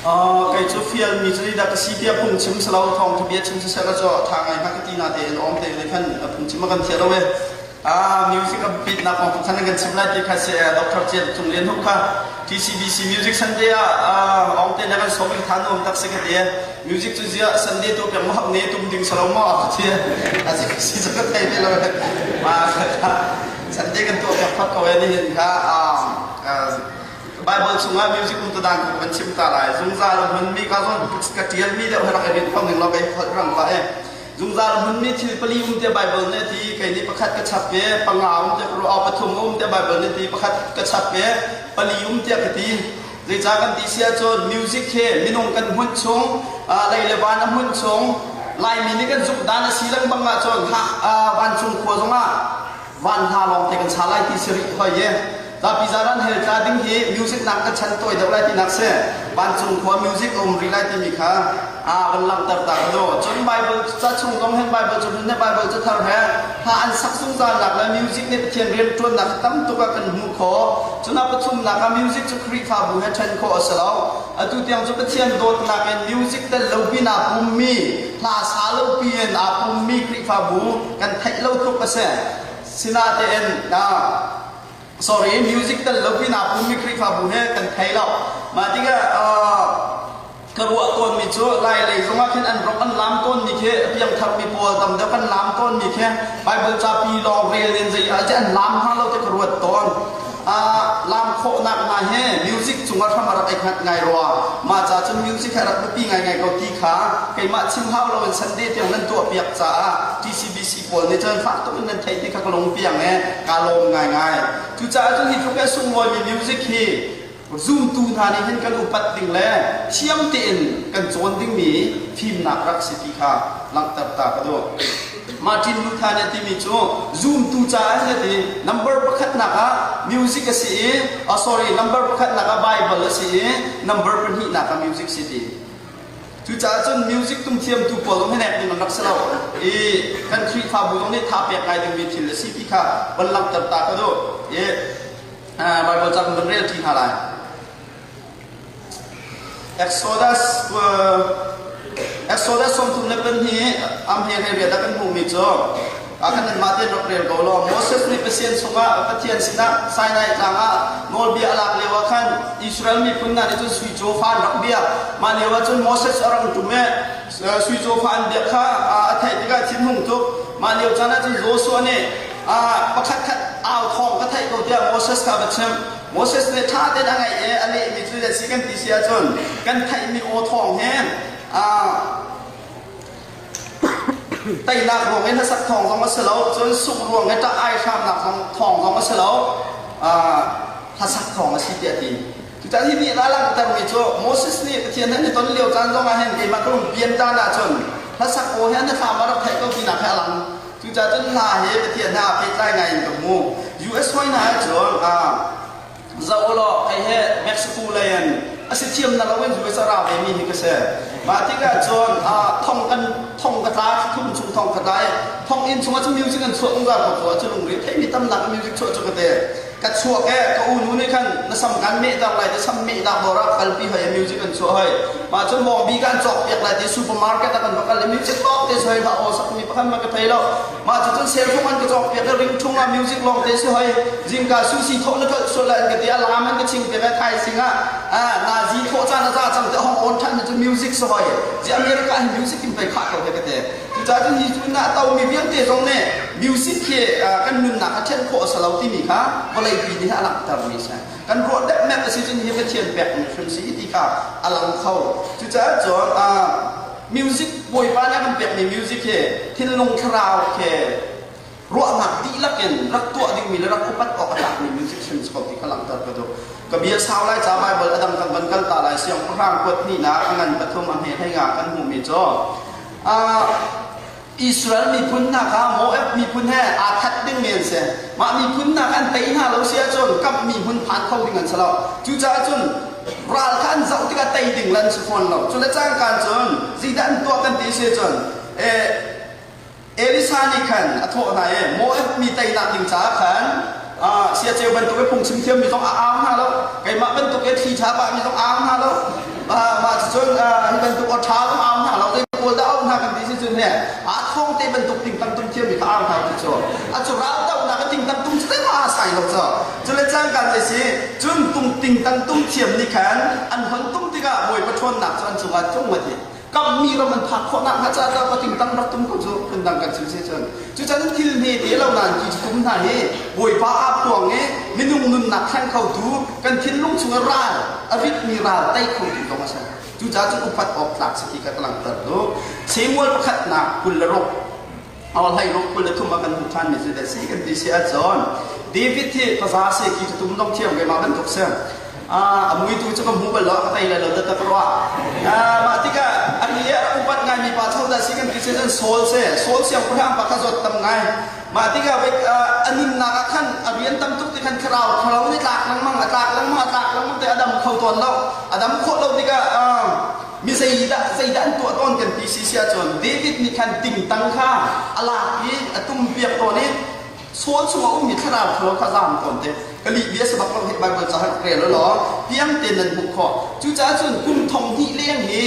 Kei cu fialmi cu zeidah ka si tiah phungchim si lo thawngṭha bia chim siseh law cu a ṭha ngai hnga ka ti natein awm te nih khan phungchim a kan thiah lo e. Music a biapitnak kong tu khan an kan chim lai ti kha si Dr. Cian Cung Lian Hup kha TCBC Music Sunday ah awng te na kan sawm i tha nuam tak si ka ti. Music cu ziah Sunday tu pek mahap ne tum ding si lo maw a ti. A si si cu ka thei ve lo. Ma Sunday kan tuah piak phot ko e nihin kha Bible chungah music um dan kong kan chim ta lai. Zungzal a hmunmi ka zawn ka ṭialmi deuh he rak i rinh kho ning law kei holh rang pah e. Zungzal a hmunmi thil pali um tiah Bible nih a ti. Kei nih pakhat ka chap e, panga um tiah ka ruah, pathum um tiah Bible nih a ti, pakhat ka chap e, pali um tiah ka ti. Zeicah kan ti si ahcun music hi minung kan hmunh chung, lei le van a hmunh chung, Laimi nih kan zumh dan a si lengmang ahcun vancung khua zongah van hla lawng te kan sa lai ti si rih hoi ye zapi zaran hell tla ding hi music nak kan chan tawi deuh lai ti nak si vancung khua music a um rih lai timi kha a van langhter ta ka do cun bible ca chung zong hen bible cu ne bible ca thar he hla an sak zungzal nak le music nih pathian rian tuan nak tam tuk ah kan hmuh khawh cun a pathum nak ah music cu khrihfabu he then khawh a si lo atu tiang cu pathian dawtnak in music tel lo pin aa pummi hla sa lo piin aa pummi khrihfabu kan theih lo tluk a si. Sinatein sorry music tel lo pin aa pummi Khrihfabu he kan thei lo. Mah tikah ka ruah tawnmi cu Lai lei zongah khin an rok an lam tawnmi khi piangtharmi pawl tam deuh kan lam tawnmi khi Bible capi lawng rel in zei ah an lam hnga lo ti ka ruat tawn. Lam khawhnak hna hi music cungah hram a rak i hngat ngai rua. Mah ca cun music hi a rak biapi ngaingai ko ti kha keimah chim hau loin Sunday tiang nan tuahpiak caah TCBC pawl nih cun fak tuk in nan theih ti kha ka lung piang i kaa lawm ngaingai. Cucaah cun hi tluk i a sunglawimi music hi zumtu hna nih hin kan upat ding le thiam tein kan cawn dingmi fimnak rak si ti kha langhter ta ka duh. Martin Luther nih a timi cu zumtu caah an ti number pakhatnak ah music a si i oh sorry number pakhatnak ah Bible a si i number pahnihnak ah music si ti. Cucaah cun music tum thiamtu pawl zong hi nek ding an rak si lo i kan Khrihfabu zong nih tha pek ngai dingmi thil a si ti kha van langhter ta ka duh. I Bible ca kan van rel ṭi hna lai. Exodus Exodus 32 am he he riat ah kan hmuhmi cu kan nanmah tein rak rel ko law Moses nih Pathian chungah Pathian sinah Sinai tlang ah nawlbia a lak lio ah khan Israel miphun hna nih cun sui cawfa an rak biak. Mah lio ah cun Moses a rang ṭum i sui cawfa an biak kha a theih tikah thinhung tuk. Mah lio caan ah cun Joshua nih pakhat khat au thawng ka theih ko tiah Moses kha a va chimh. Moses nih ṭha tein a ngaih i a lehmi cu zei si kan ti si ahcun kan theihmi aw thawng hi teinak ruang i hlasak thawng zong a si lo, cun sungh ruang i ṭah ai hramnak zong thawng zong a si lo, hlasak thawng a si tiah a ti. Cucaah hi nih a langhtermi cu Moses nih Pathian he an i ton lio caan zong ah hin keimah ka lung pian caan ahcun hlasak aw he an thlam a rak theih ko tinak he a lang. Cucaah cun hla hi Pathian he aa pehtlai ngai in ka hmu. US hoi hna ahcun zoh u law kei he Mexico lei in a si thiam na loin US a ra ve mi hi ka si. Mah tikah cun thong kan thong ka tla thum chung thong ka tla i thong inn chungah cun music an chuah zungzal ko cu ah cun lungre theimi tamnak music chuah cu ka te. Ka chuak e ka unu nih khan na sam kan meh dak lai ti sam meh dak dawr ah kalpi hoi music an chuah hoi. Mah cun bawngbi kan cawk piak lai ti supermarket ah kan va kal i music lawng te soi hlah aw sakmi pakhat ma ka thei lo. Mah cu cun cellphone an ka cawk piak i ring thung ah music lawng te si hoi. Zingka sushi thawh na tlolh sual lai an ka ti a lam an ka ching piak i thaising ah nazi thawh caan a za cang ti hong on than cu music si hoi. Zi America hin music in pei khah ko he ka ti. Cucaah cun hi cu na tomi vialte zong nih music hi kan nunnak a ṭhen khawh a si lo timi kha vawleipi nih a langhtermi a si. Kan ruah depmep a si cun hi Pathian pekmi hrim si ti kha a lang kho. Cucaah cun music Bawipa nih a kan pekmi music hi thinlung thlarau khi ruahnak dihlak in rak tuah dingmi le rak upat awk a tlakmi music hrim si ko ti kha langhter ka duh. Ka bia sau lai ca Bible a dang kan van kal ta lai siangpahrang kuat hnihnak a ngan pathum a hme hlei nga kan hmuhmi cu Israel miphun hna kha Moab miphun he aa that dingmi an si. Mah miphun hna kha an tei hna lo si ahcun kamhmi hmun phan kho ding an si lo. Cucaah cun ral kha an zoh tikah tei ding le an si fawn lo. Cu le cangka cun zeidah an tuah kan ti si cun Elisa nih khan a thawh hna i Moab mi teinak ding caah khan siaceu bantuk i phungchim thiammi zong a au hna lo. Keimah bantuk i thli ṭha pahmi zong a au hna lo. Mah cu. cun hi bantuk aw ṭha zong au hna lo zei pawl dah au hna kan ti si cun he aa thawng te bantuk tingtang tum thiam mi kha au hna ti cu a cu ral dohnak a tingtang tum cu zeimah aa sai lo cu cu le cangka zei si cun tung tingtang tum thiam nih khan an hon tum tikah Bawipa ṭhawnnak cu an cungah tlung a ti kammi ram an phak khawh nakhnga caah ka tingtang rak tum ko cu phundang kan chim si cun cucan thil hme te lo nain ti tum hna hi Bawipa aa phuang i minung nunnak thleng khotu kan thinlung chung i ral a ritmi ral tei khotu zong a si. Cucaah cun upat awk tlak si ti kha ka langhter duh. Samuel pakhatnak 26 hlei 23 ah kan hmuh ṭhanmi cu dah si kan ti si ahcun David hi paza si ki cu tum dong thiam keimah bantuk si. A muitu cu ka hmu bal lo, ka tei lai lo dah ka ruah. Mah tikah a ri a upat ngaimi pa cho dah si kan ti si cun Saul si. Saul siangpahrang pa kha zawt tam ngai. Mah tikah a nunnak ah khan a rian tam tuk ti khan thlarau thlarau nih tlak lengmang a tlak lengmang a tlak lengmang te a dam kho tawn lo. A dam khawh lo tikah mi zeidah zeidah an tuah tawn kan ti si si ahcun David nih khan tingtang kha a lak i a tum piak tawn i Saul chungah ummi thlarau thalo kha zaam tawn te. Ka lih bia si bak lo hi Bible ca han rel law piang tein nan hmuh khawh. Cucaah cun kum thong hnih leng hi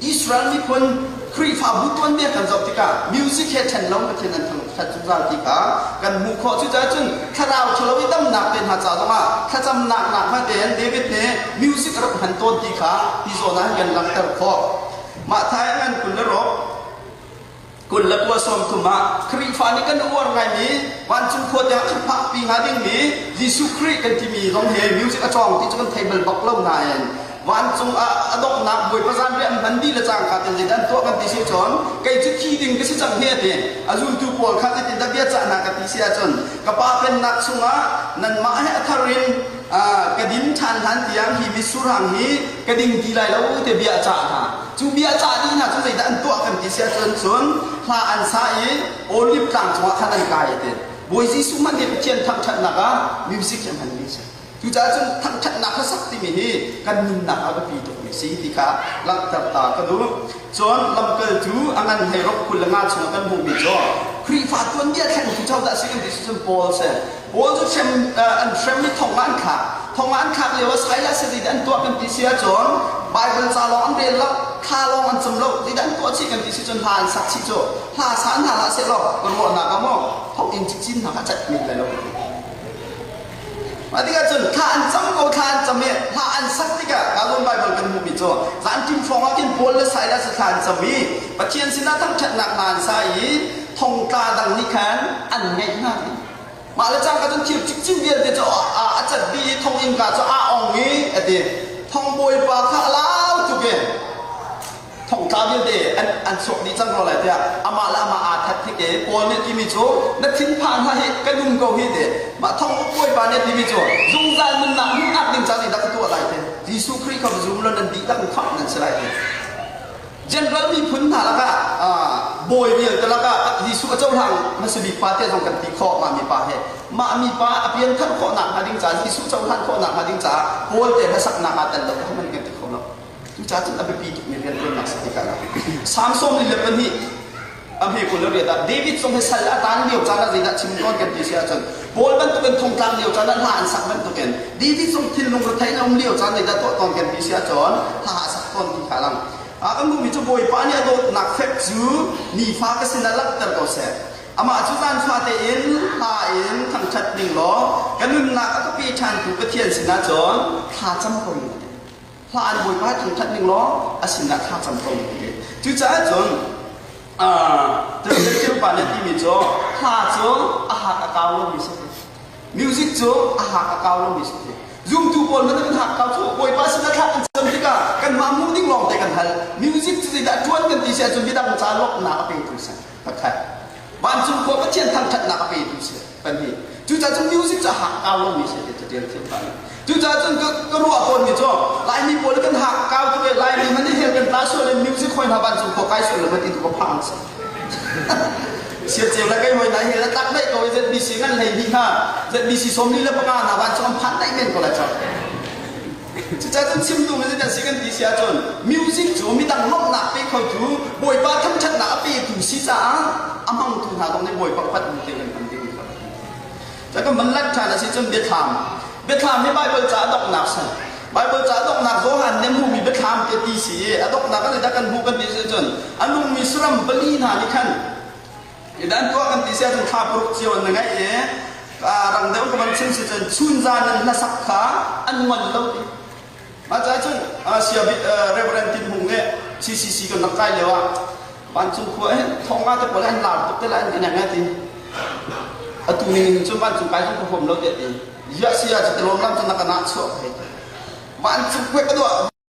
Israel miphun Khrihfabu tuanbia kan zoh tikah music he ṭhen lo Pathian an thangṭhat zungzal ti kha kan hmuh khawh. Cucaah cun thlarau ṭhalo i damnak te hna ca zongah thlacamnak nak hna tein David nih music a rak hman tawn ti kha hi zawn ah kan langhter khawh. Mah thai ngan 20 le ruk 29 30 ah Khrihfa nih kan uar ngaimi vancung khua tiang kan phakpi hnga dingmi Jesuh Khrih kan timi zong hi music a cawng ti cu kan thei bal bak lo nain vancung ah a donghnak Bawipa zanriah an hman dih le cangka ten zeidah an tuah kan ti si cun kei cu thi ding ka si cang hi a ti. A zultu pawl kha zeitindah bia cah hna ka ti si ahcun ka pa pennak chungah nanmah he a thar in ka din ṭhan hlan tiang hi mitsur hang hi ka ding ti lai lo te bia a cah hna. Cu bia cah dih hna cu zeidah an tuah kan ti si ahcun cun hla an sa i Olive tlang cungah khan an kai a ti. Bawi Jesuh hmanh nih Pathian thangṭhatnak ah music hi a hmanmi a si. Cucaah cun thangṭhatnak hlasak timi hi kan nunnak ah biapi tukmi si ti kha langhter ta ka duh. Cun lamkaltu a ngan hlei ruk 25 chungah kan hmuhmi cu Khrihfa tuanbia thlengtu cozah si kan ti si cun Paul si. Paul cu hrem, an hrem i thong ah an thlak. Thong ah an thlak lio ah Silas zeidah an tuah kan ti si ahcun Bible ca lawng an rel lo, thla lawng an cam lo, zeidah an tuah chih kan ti si cun hla an sak chih cu. Hla sa hna hlah sehlaw ka ruahnak ah maw thong in cikcin hna kha cat men lai lo ka ti. Mah tikah cun thla an cam ko, thla an cam i hla an sak tikah Kalon Bible kan hmuhmi cu zanṭim hrawng ah khin Paul le Silas thla an cam i Pathian sinah thangṭhatnak hla an sa i thongtla dang nih khan an ngaih hna. Mah le cangka cun thir cikcin vialte cu a cat dih i thong innka cu aa ong i a ti. Thong bawipa kha a lau tuk i thongtla vialte an, an chuak dih cang rua lai tiah amah le amah aa that hnik i Paul nih timi cu na thinphan hlah hi ka nung ko hi ti. Mah thong uk bawipa nih timi cu zungzal nunnak hmuhnak ding ca nih dah ka tuah lai ti. Jesuh Khrih kha va zum law nan dihlak in khamh nan si lai ti. General miphun hna lakah bawi vialte lakah Jesuh a cohlang hmasa bik pa tiah zong kan ti khawh mah mipa he. Mah mipa a pianthar khawhnak hnga ding caah Jesuh cohlan khawhnak hnga ding caah Paul te hlasaknak aa tel lo kha man kan ti kho lo. Cucaah cun a biapi tukmi rianṭuannak si tikah Salm 42 a hme 28 ah David zong hi sal a taan lio caan ah zeidah chim tawn kan ti si ahcun Paul bantukin thongtlang lio caan ah hla an sak bantukin David zong thinlung rethei in a um lio caan zeidah tuah tawn kan ti si ahcun hla a sak tawn ti kha lang. A kan hmuhmi cu Bawipa nih a dawtnak fek cu nifa ka sinah langhter ko seh. Amah cu zan fate in hla in thangṭhat ning law ka nunnak a ka pe ṭhantu Pathian sinah cun thla cam ko ning. Hla an Bawipa thangṭhat ning law a sinah thla cam ko ning ti. Cucaah cun Thil pa nih timi cu hla cu a hak a kau lomi si. Music cu a hak a kau lomi si. Zumtu pawl hmanh kan hak kau cu Bawipa sinah thla kan cam tikah kanmah hmuh ding lawng te kan hal. Music cu zeidah ṭuan kan ti si ahcun midang ca lawmhnak a petu si. Pakhat. Vancung khua Pathian thangṭhatnak a petu si. Pahnih. Cucaah cun music cu a hak kau lomi si ti catial thiam pa nih. Cucaah cun ka ruah tawnmi cu Laimi pawl kan hak kau tuk i Laimi hmanh nih hell kan tla sual in music hoi hna vancung khua kai sual lo ti tu ka phang si. Siaceu le kei hoi na hell a tlak daih ko i ZBC ngan hlei hnih hna ZBC 45 hna vancung an phan daih men ko lai cang. Cucaah cun chim duhmi cu si kan ti si ahcun music cu midang lawmhnak pe khotu Bawipa thangṭhatnak a petu si caah a hmangtu hna zong nih Bawipa upat bu tein kan hman ding kha. Ca kan van lanh ṭhan a si cun biathlam. Biathlam hi Baibal ca a donghnak si. Baibal ca a donghnak Johan nih a hmuhmi biathlam te ti. ti si i a donghnak ah zeidah kan hmuh kan ti si cun a nungmi saram pali hna nih khan idan tuah kan ti si ahcun thla paruk cio an ngeih i rang deuh ka van chim si cun chun zan an hlasak kha an ngol lo ti. Mah caah cun Sia Reverend Tin Hung nih CCC kan rak kai lio ah vancung khua hin thong nga te pawl an lar tuk te lai an ka neng ti. Atu ning in cun vancung kai zong ka huam lo tiah ti. Ziah sia cu tilawm lam cun na ka nah chuah ka hei ti. Vancung khua ka duah.